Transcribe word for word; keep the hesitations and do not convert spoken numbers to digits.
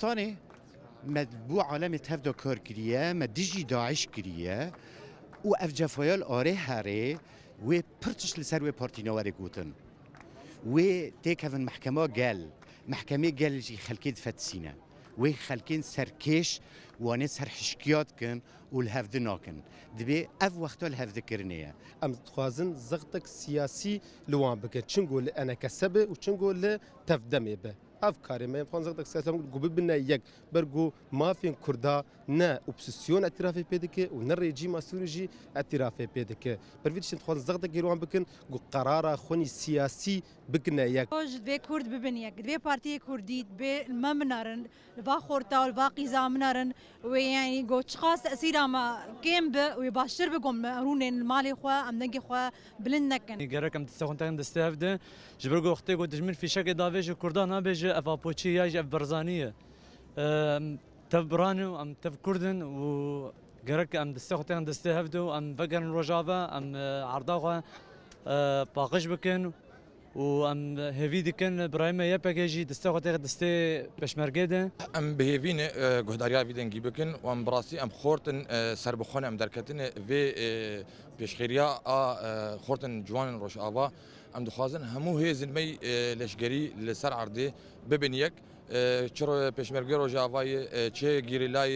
Kurdistanê me bo alemê tevda kar kiriye, me dijî DAIŞ kiriye û ev cefaya li arê herê wê pir tişt li ser wê partî nawerê gotin. Wê têkevin mehkema gel, mehkemê gel jî xelkê difetisîne. Wê xelkên serkêş wanê ser hişkiya dikin û li hevdi nakin. Dibê ev wexta li hevdikirinê ye. Em dixwazin zextek siyasî li wan bikin. Çingo li E N K S be û çingo li TEV-DEMê be. Ev karê me, em dixwazin zextek siyasî ku bibine yek. Ber ku mafên Kurda ne opozîsyon îtirafê pê dike û ne rejîma Sûrî jî îtirafê pê dike. Ber vî tiştê dixwazin zextekê li wan bikin ku qerara xwe nî siyasî bikine yek. Ji divê Kurd bibin yek, divê partiyê Kurdî, divê me binarin, li va xorta û li va qîza binarin. Wê, yanî, got, çiqas tesîra me kêm bi, wê baştir bi, got, me rûnên li malê xwe, em dengê xwe bilind nekin. Gerek em destê xwe tekin destê hev de. Ji ber ku wextê ku dijmin fîşekê davêje Kurdan nabêje, ev Apoçî ya jî ev Barzanî ye. Em tev biran in û em tev Kurd in û gerek em destê xwe tekin destê hev de û em vegerin Rojava, em, e, erda xwe, e, paqij bikin. Û em hêvî dikin birayê me Y P G jî destê xwe têxe destê pêşmergê de. Em bi hêvî ne, e, guhdariya vî dengî bikin û em bi rastî em xort in, e, serbixwe ne, em derketine vê, e, pêşxêriya a, e, xort in ciwan in Rojava. Em dixwazin hemû hêzên me, e, leşgerî li ser erdê bibin yek. E, çi ro-, pêşmergê Rojavayê, e, çi gerîlayê.